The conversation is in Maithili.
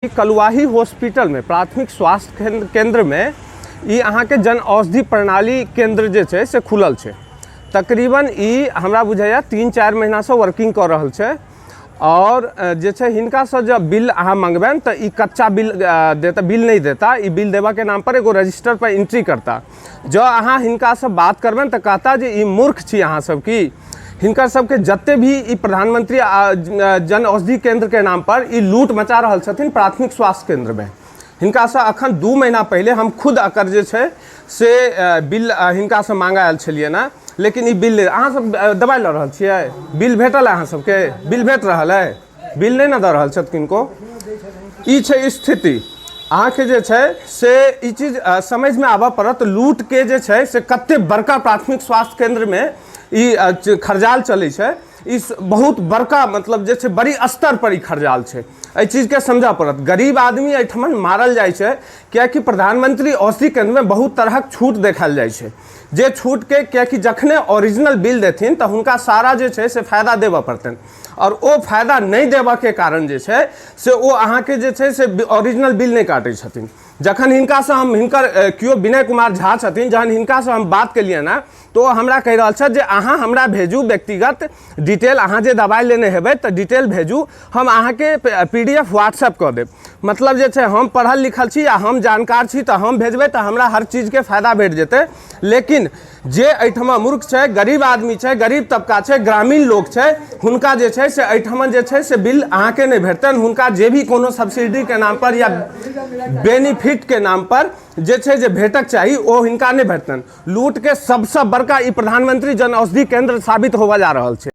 कलुआही हॉस्पिटल में प्राथमिक स्वास्थ्य केंद्र में ई अहाँके जन औषधि प्रणाली केंद्र जे छै से खुलल छै। तकरीबन ई हमरा बुझाइए 3-4 महीनासँ वर्किंग कऽ रहल छै। आओर जे छै हिनकासँ जब बिल अहाँ मङ्गबनि तऽ ई कच्चा बिल देता, बिल नहि देता। ई बिल देबऽके नाम पर एगो रजिस्टर पर एंट्री करता। जँ अहाँ हिनकासँ बात करबनि तऽ कहता जे ई मूर्ख छी अहाँ सब की। हिनकर सबके जते भी ई प्रधानमंत्री जन औषधि केंद्र के नाम पर ई लूट मचा रहल छथिन प्राथमिक स्वास्थ्य केंद्र में। हिनकासँ अखन 2 महीना पहिले हम खुद एकर जे छै से बिल हिनकासँ मांगा आयल छलियै ने, लेकिन ई बिल अहाँ सब दबाइ लऽ रहल छियै? बिल भेटल अहाँ सबके? बिल भेट रहल है? बिल नहि ने दऽ रहल छथि किनको। ई छै स्थिति। अहाँके जे छै से ई चीज समझमे आबऽ पड़त, लूटके जे छै से कते बड़का प्राथमिक स्वास्थ्य केन्द्रमे ई खरजाल चलै छै। ई बहुत बड़का मतलब जे छै बड़ी स्तर पर ई खरजाल छै। एहि चीजके समझऽ पड़त। गरीब आदमी एहिठमन मारल जाइ छै, किएकि प्रधानमंत्री औषधि केन्द्रमे बहुत तरहक छूट देखायल जाइ छै, जे छूटके किएकि जखने ओरिजिनल बिल देथिन तऽ हुनका सारा जे छै से फायदा देबऽ पड़तनि, आओर ओ फायदा नहि देबऽके कारण जे छै से ओ अहाँके जे छै से ओरिजिनल बिल नहि काटै छथिन। जखन हिनकासँ हम हिनकर केओ विनय कुमार झा छथिन, जहन हिनकासँ हम बात केलियनि हँ तऽ ओ हमरा कहि रहल छथि जे अहाँ हमरा भेजू व्यक्तिगत डिटेल, अहाँ जे दबाइ लेने हेबै तऽ डिटेल भेजू, हम अहाँके पी डी एफ व्हाट्सएप कऽ देब। मतलब जे छै हम पढ़ल लिखल छी आ हम जानकार छी तऽ हम भेजबै तऽ हमरा हर चीजके फायदा भेट जेतै। लेकिन जे एहिठमा मूर्ख छै, गरीब आदमी छै, गरीब तबका छै, ग्रामीण लोक छै, हुनका जे छै से एहिठमा जे छै से बिल अहाँके नहि भेटतनि। हुनका जे भी कोनो सब्सिडीके नाम पर या बेनिफिटके नाम पर जे छै जे भेटक चाही ओ हिनका नहि भेटतनि। लूटके सबसँ बड़का ई प्रधानमंत्री जन औषधि केंद्र साबित होबऽ जा रहल छै।